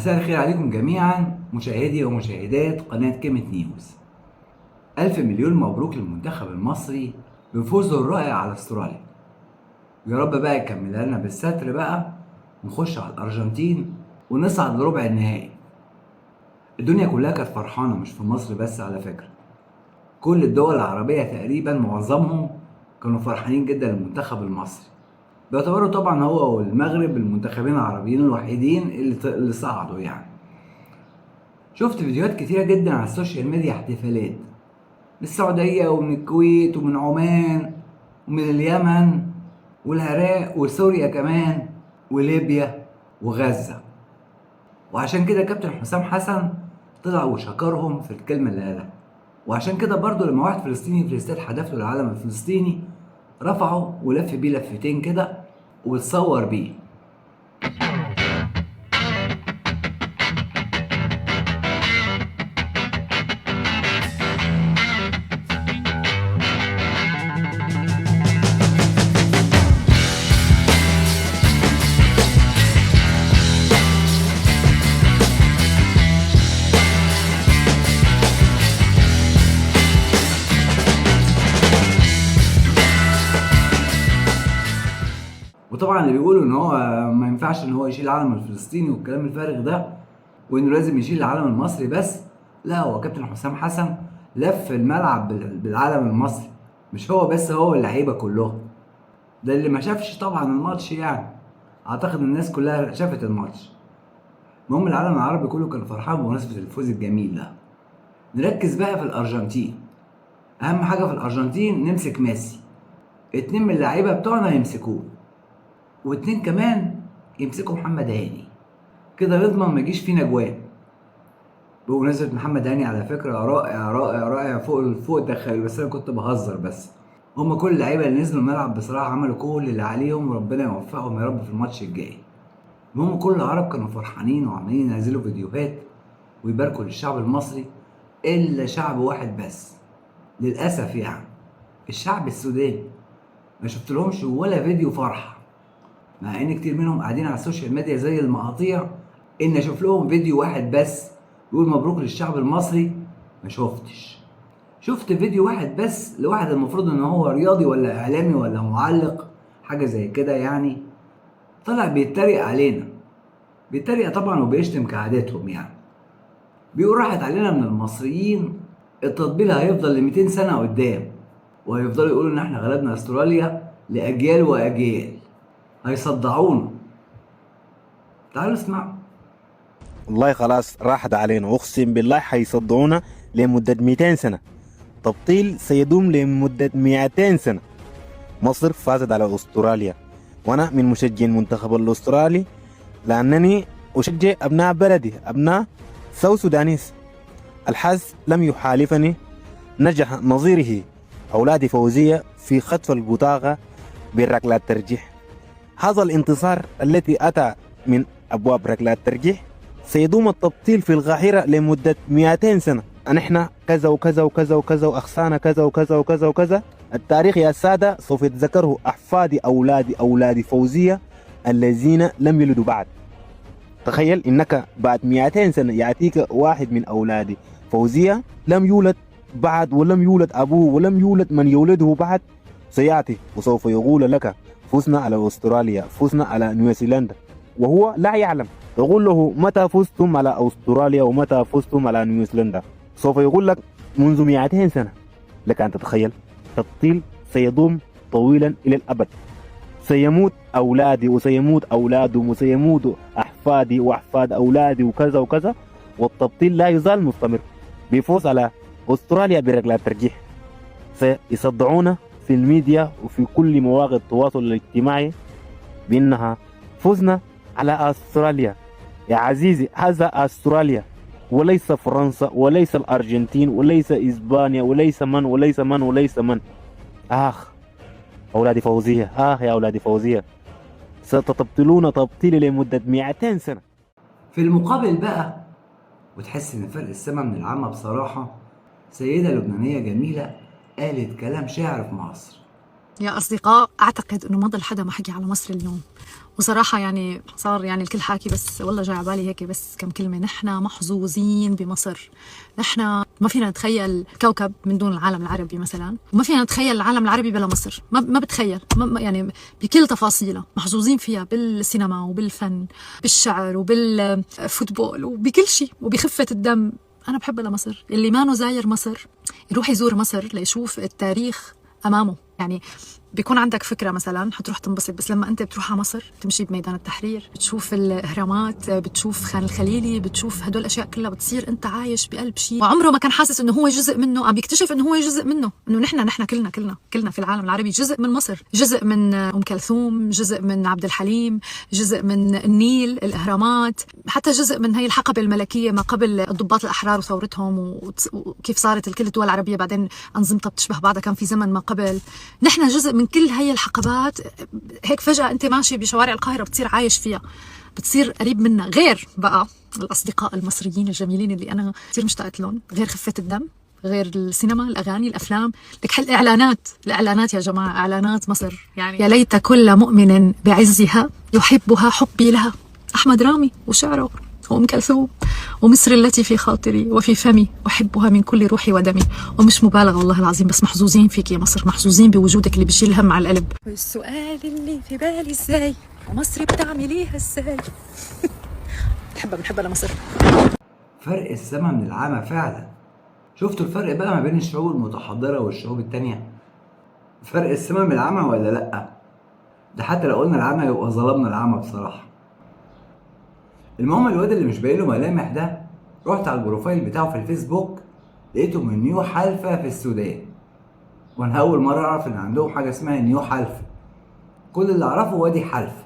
مساء الخير عليكم جميعا مشاهدي ومشاهدات قناة كيميت نيوز. ألف مليون مبروك للمنتخب المصري بفوزه الرائع على استراليا. يا رب بقى يكملها لنا بالستر بقى ونخش على الأرجنتين ونصعد لربع النهائي. الدنيا كلها كانت فرحانة، مش في مصر بس على فكرة، كل الدول العربية تقريبا معظمهم كانوا فرحانين جدا للمنتخب المصري. بيعتبروا طبعا هو والمغرب المنتخبين العربيين الوحيدين اللي صعدوا يعني. شفت فيديوهات كتيرة جدا على ال social media، احتفالات من السعودية ومن الكويت ومن عمان ومن اليمن والعراق وسوريا كمان وليبيا وغزة. وعشان كده كابتن حسام حسن طلع وشكرهم في الكلمة اللي قالها. وعشان كده برضو لما واحد فلسطيني في الاستاد حدف له العلم الفلسطيني رفعه ولف بيه لفتين كده وتصور بيه. وطبعا اللي بيقولوا ان هو ما ينفعش ان هو يشيل العلم الفلسطيني والكلام الفارغ ده، وانه لازم يشيل العلم المصري بس، لا، هو كابتن حسام حسن لف الملعب بالعلم المصري، مش هو بس، هو اللعيبه كلهم. ده اللي ما شافش طبعا الماتش يعني، اعتقد الناس كلها شافت الماتش. المهم العالم العربي كله كان فرحان بمناسبه الفوز الجميل ده. نركز بقى في الارجنتين. اهم حاجه في الارجنتين نمسك ميسي، 2 من اللعيبه بتوعنا يمسكوه، و2 كمان يمسكوا محمد هاني، كده نضمن ما يجيش فينا جوان. بمناسبة محمد هاني على فكرة رائع رائع رائع فوق التخيل، بس أنا كنت بهزر. بس هما كل اللعيبة اللي نزلوا الملعب بصراحة عملوا كل اللي عليهم، وربنا يوفقهم يا رب في الماتش الجاي. المهم كل العرب كانوا فرحانين وعمالين ينزلوا فيديوهات ويباركوا للشعب المصري، إلا شعب واحد بس للأسف يعني، الشعب السوداني. ما شفتلهمش ولا فيديو فرحة، مع ان كتير منهم قاعدين على ال social media زي المقاطيع، ان اشوف لهم فيديو واحد بس يقول مبروك للشعب المصري ما شفتش. شفت فيديو واحد بس لواحد المفروض ان هو رياضي ولا اعلامي ولا معلق حاجه زي كده يعني، طلع بيتريق علينا، بيتريق طبعا وبيشتم كعادتهم يعني. بيقول راحت علينا من المصريين، التطبيل هيفضل ل 200 سنه قدام، وهيفضلوا يقولوا ان احنا غلبنا استراليا لاجيال واجيال، هيصدعونا. تعالوا اسمعوا. والله خلاص راحت علينا، اقسم بالله حيصدعونا لمدة 200 سنة. تبطيل سيدوم لمدة 200 سنة. مصر فازت على استراليا، وانا من مشجعين المنتخب الاسترالي لانني اشجع ابناء بلدي، ابناء South Sudanese. الحظ لم يحالفني، نجح نظيره اولادي فوزية في خطف البطاقة بركلات ترجيح. هذا الانتصار التي أتى من أبواب ركلات ترجيح سيدوم التبطيل في القاهرة لمدة 200 سنة. نحن كذا وكذا وكذا وكذا وأخسانا كذا وكذا وكذا وكذا. التاريخ يا سادة سوف يتذكره أحفادي أولادي أولادي فوزية الذين لم يلدوا بعد. تخيل إنك بعد 200 سنة يأتيك واحد من أولادي فوزية لم يولد بعد، ولم يولد أبوه، ولم يولد من يولده بعد، سيأتي وسوف يقول لك فزنا على أستراليا، فزنا على نيوزيلندا، وهو لا يعلم. تقول له متى فزتم على أستراليا ومتى فزتم على نيوزيلندا؟ سوف يقول لك منذ 200 سنة. لك أن تتخيل، تبطيل سيدوم طويلا إلى الأبد. سيموت أولادي وسيموت أولادهم وسيموت أحفادي وأحفاد أولادي وكذا وكذا، والتبطيل لا يزال مستمر. بيفوز على أستراليا بركلات ترجيح. سيصدعونا في الميديا وفي كل مواقع التواصل الاجتماعي بأنها فزنا على أستراليا. يا عزيزي، هذا أستراليا وليس فرنسا وليس الأرجنتين وليس إسبانيا وليس من وليس من وليس من. آخ أولادي فوزية، آخ يا أولادي فوزية، ستتبطلون تبطيل لمدة 200 سنة. في المقابل بقى، وتحس إن فرق السما من العامة بصراحة، سيدة لبنانية جميلة قالت كلام شاعر في مصر. يا أصدقاء، أعتقد أنه ما ضل حدا ما حكي على مصر اليوم، وصراحة يعني صار يعني الكل حاكي، بس والله جاي على بالي هيك بس كم كلمة. نحن محظوظين بمصر، نحن ما فينا نتخيل كوكب من دون العالم العربي مثلا، وما فينا نتخيل العالم العربي بلا مصر، ما بتخيل، ما يعني بكل تفاصيلها محظوظين فيها، بالسينما وبالفن، بالشعر وبال football وبكل شيء وبخفة الدم. أنا بحبها لمصر. اللي ما زاير مصر يروح يزور مصر ليشوف التاريخ أمامه. يعني بيكون عندك فكرة مثلا حتروح تنبسط، بس لما أنت بتروح على مصر بتمشي بميدان التحرير، بتشوف الأهرامات، بتشوف خان الخليلي، بتشوف هدول الأشياء كلها، بتصير أنت عايش بقلب شيء وعمره ما كان حاسس إنه هو جزء منه، عم بيكتشف إنه هو جزء منه، إنه نحن كلنا كلنا كلنا في العالم العربي جزء من مصر، جزء من أم كلثوم، جزء من عبد الحليم، جزء من النيل، الأهرامات، حتى جزء من هي الحقبة الملكية ما قبل الضباط الأحرار وثورتهم وكيف صارت الكل الدول العربية بعدين أنظمتها بتشبه بعضها، كان في زمن ما قبل. نحن جزء من كل هي الحقبات. هيك فجأة أنت ماشي بشوارع القاهرة بتصير عايش فيها، بتصير قريب منها. غير بقى الأصدقاء المصريين الجميلين اللي أنا كثير مشتاقت لهم، غير خفة الدم، غير السينما، الأغاني، الأفلام، لك حل الإعلانات، الإعلانات يا جماعة، إعلانات مصر يعني. يا ليت كل مؤمن بعزها يحبها حبي لها، أحمد رامي وشعره وأم كلثوم ومصر التي في خاطري وفي فمي أحبها من كل روحي ودمي. ومش مبالغة والله العظيم، بس محظوظين فيك يا مصر، محظوظين بوجودك اللي بيشيل الهم على القلب. السؤال اللي في بالي ازاي ومصر بتعمليها ازاي؟ بنحبها بنحبها لمصر. فرق السما من العمى فعلا. شفتوا الفرق بقى ما بين الشعوب المتحضرة والشعوب التانية؟ فرق السما من العمى ولا لأ؟ ده حتى لو قلنا العمى يبقى ظلمنا العمى بصراحة. المهم الواد اللي مش باين له ملامح ده، رحت على ال profile بتاعه في الفيسبوك لقيته من نيو حلفة في السودان، وانا اول مرة اعرف ان عندهم حاجة اسمها نيو حلفة. كل اللي اعرفه وادي حلفة،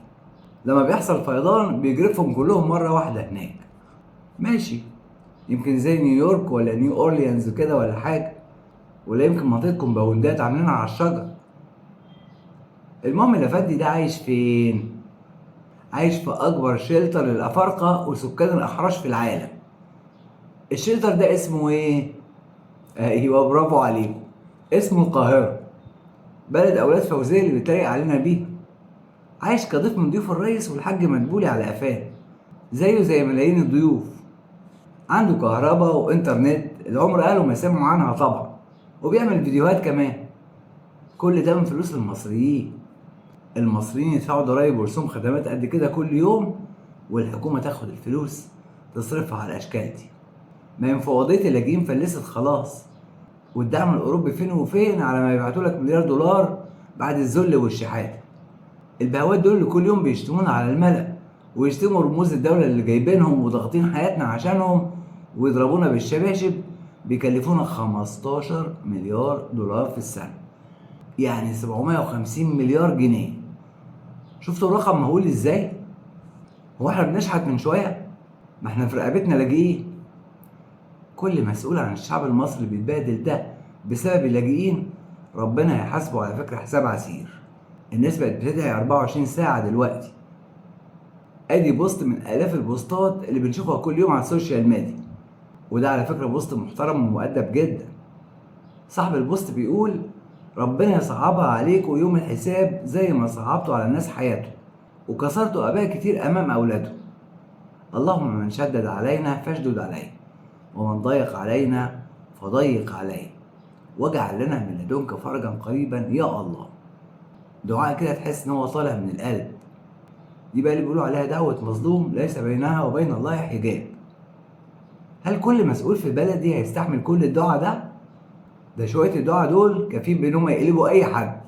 لما بيحصل فيضان بيجرفهم كلهم مرة واحدة هناك. ماشي، يمكن زي نيويورك ولا نيو اورليانز كده ولا حاجة، ولا يمكن منطقة كومباوندات عاملينها على الشجر. المهم الافندي ده عايش فين؟ عايش في اكبر shelter للافارقه وسكان الاحراش في العالم. ال shelter ده اسمه ايه؟ ايوه برافو عليكم، اسمه القاهرة، بلد اولاد فوزيه اللي بيتريق علينا بيها. عايش كضيف من ضيوف الريس والحاج مدبولي على قفاه، زيه زي ملايين الضيوف. عنده كهرباء وانترنت العمر قالوا ما سمعوا عنها طبعا، وبيعمل فيديوهات كمان. كل ده من فلوس المصريين. المصريين يدفعوا ضرايب ورسوم خدمات قد كده كل يوم، والحكومة تاخد الفلوس تصرفها على الأشكال دي. ما مفوضية اللاجئين فلست خلاص، والدعم الأوروبي فين وفين على ما يبعتوا لك مليار دولار بعد الذل والشحاتة. البهوات دول اللي كل يوم بيشتمونا على الملأ ويشتموا رموز الدولة اللي جايبينهم وضاغطين حياتنا عشانهم ويضربونا بالشباشب، بيكلفونا 15 مليار دولار في السنة، يعني 750 مليار جنيه. شفتوا الرقم مهول ازاي؟ هو احنا بنشحت من شوية؟ ما احنا في رقبتنا لاجئين. كل مسؤول عن الشعب المصري بيتبهدل ده بسبب اللاجئين ربنا هيحاسبه على فكرة حساب عسير. الناس بقت بتدعي 24 ساعة دلوقتي. ادي post من الاف البوستات اللي بنشوفها كل يوم على ال social media، وده على فكرة post محترم ومؤدب جدا. صاحب ال post بيقول ربنا يصعبها عليكم يوم الحساب زي ما صعبتوا على الناس حياتهم وكسرتوا اباء كتير امام اولادهم. اللهم من شدد علينا فاشدد عليه، ومن ضيق علينا فضيق عليه، واجعل لنا من لدنك فرجا قريبا يا الله. دعاء كده تحس ان هو طالع من القلب. دي بقى اللي بيقولوا عليها دعوة مظلوم ليس بينها وبين الله حجاب. هل كل مسؤول في البلد دي هيستحمل كل الدعاء ده؟ ده شوية الدعاء دول كافيين بانهم يقلبوا اي حد.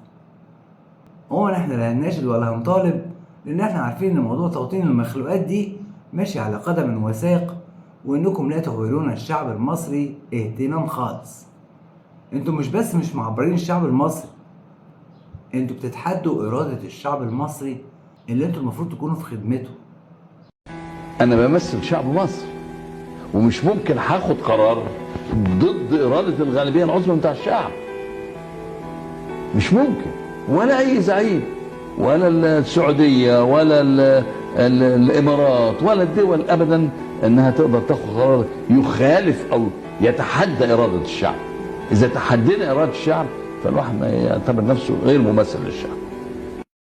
هو احنا لا هنناشد ولا هنطالب، لان احنا عارفين ان موضوع توطين المخلوقات دي ماشي على قدم وساق، وانكم لا تغيرون الشعب المصري اهتمام خالص. انتوا مش بس مش معبرين الشعب المصري، انتوا بتتحدوا إرادة الشعب المصري اللي انتوا المفروض تكونوا في خدمته. أنا بمثل شعب مصر، ومش ممكن هاخد قرار ضد إرادة الغالبية العظمى بتاع الشعب. مش ممكن، ولا أي زعيم، ولا السعودية ولا الإمارات ولا الدول أبدا أنها تقدر تاخد قرار يخالف أو يتحدى إرادة الشعب. إذا تحدينا إرادة الشعب فالواحد ما يعتبر نفسه غير ممثل للشعب.